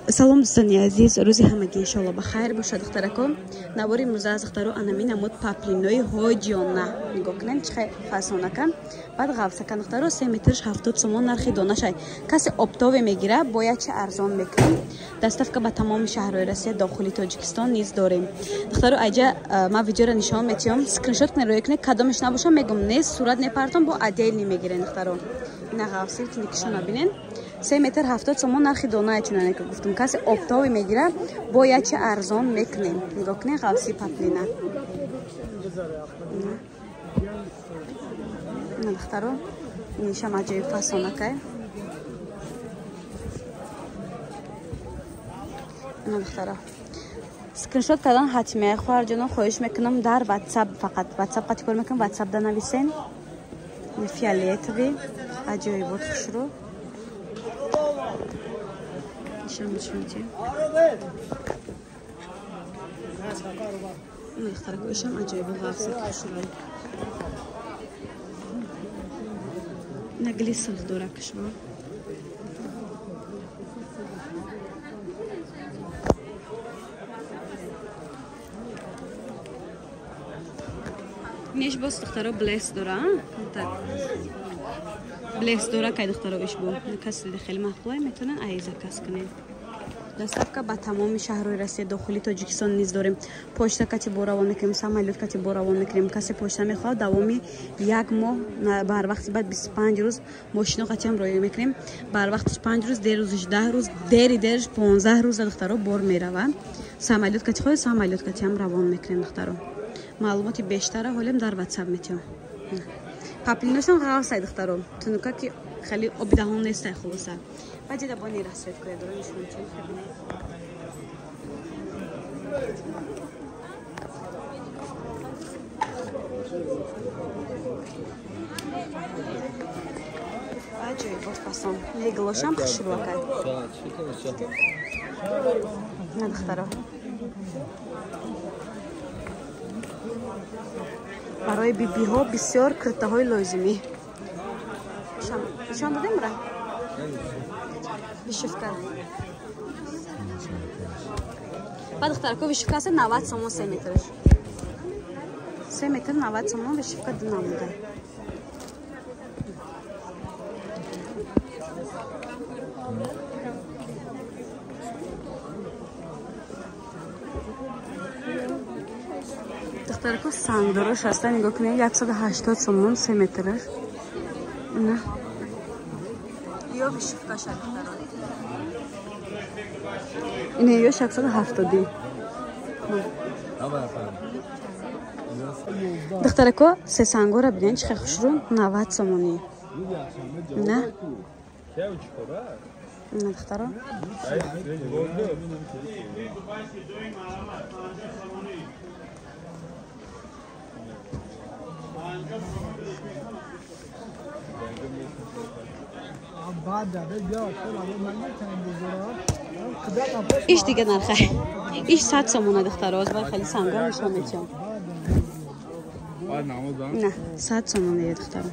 Салом дӯстони азиз, рӯзи ҳамагӣ иншоалло ба хайр бошад. Духтаракон, навори имрӯза аз духтаро анами намуд паплинои ҳоҷиёна. Нигоҳ кунед, чӣ хел фасонакан. Баъд ғафсакан духтаро 3 метрш 70 сомон нархи донашай. Касе оптове мегира, бояд чӣ арзон мекунем. Доставка ба тамоми шаҳрҳои Россия, дохили Тоҷикистон низ дорем. Духтаро, айҷа ман видеоро нишон метиҳам, скриншот кунед, рӯя кунед, кадомеш набошам, мегум нест, сурат мепартом, бо отдельный мегирен духтаро. Ина ғафси тиникишона бинен. 3 метр 70 сомон нархи донае, чунане ки гуфтум, касе оптове мегира, бояд чӣ арзон мекунем. Нигоҳ кунед, ғафси паплина. Ина духтаро, инишам аҷоиб фасонакай. Ина духтаро, скриншот кардан ҳатмия. Хоҳарҷонон, хоҳиш мекунам, дар WhatsApp, фақат WhatsApp қати кор мекунам, WhatsApp да нависен. Фиолетовый аҷоибот хушрӯ. Духтаракоишам аҷоибо ғафсаки хушрӯ. Нагли сурх дора кишво. Неш боз духтаро блес дора, так. Блес дора кай духтаро ишбо. Каси дида хеле маъқулай, метавонанд ай заказ кунед. Доставка ба тамоми шаҳрҳои Россия, дохили Тоҷикистон низ дорем. Почта кати бо равон мекунем, самолёт кати бо равон мекунем. Касе почта мехоҳад, давоми як моҳ, ба ҳар вақти баъд 25 рӯз мошино қатиам роя мекунем. Ба ҳар вақтиш 5 рӯз, дер рӯзиш 10 рӯз, дери дериш 15 рӯза духтаро бор меравад. Самолёт кати хоҳед, самолёт катиам равон мекунем духтаро. Маълумоти бештара ҳолем дар WhatsApp метиҳам. Паплиношон ғафсай духтаро. Тунука ки хеле оби даҳон нестай хулоса. Баъд ҷида бо нерасветкоя дора нишон чун хебине. Аҷоибот фасон. Неглошам хушрӯакай. На духтаро. Барои бибиҳо бисёр киртаҳои лозимӣ. Нишон додем ра? Вишивка. Ба духтарако вишивка аст 90 сомон 3 метрш. 3 метр 90 сомон вишивка ду намуда. Духтарако сангдорош аста, нигоҳ кунед, 180 сомон 3 метрш. На. Ё вишивка шад духтаро. Ина ё 670. Духтарако се сангора бинед, чӣ хел хушрӯ, 90 сомонӣ. На. На духтаро. Иш дига нархай. Иш 100 сомона духтаро, аз бай хеле санга нишон метиҳам. На, 100 сомона е духтаро.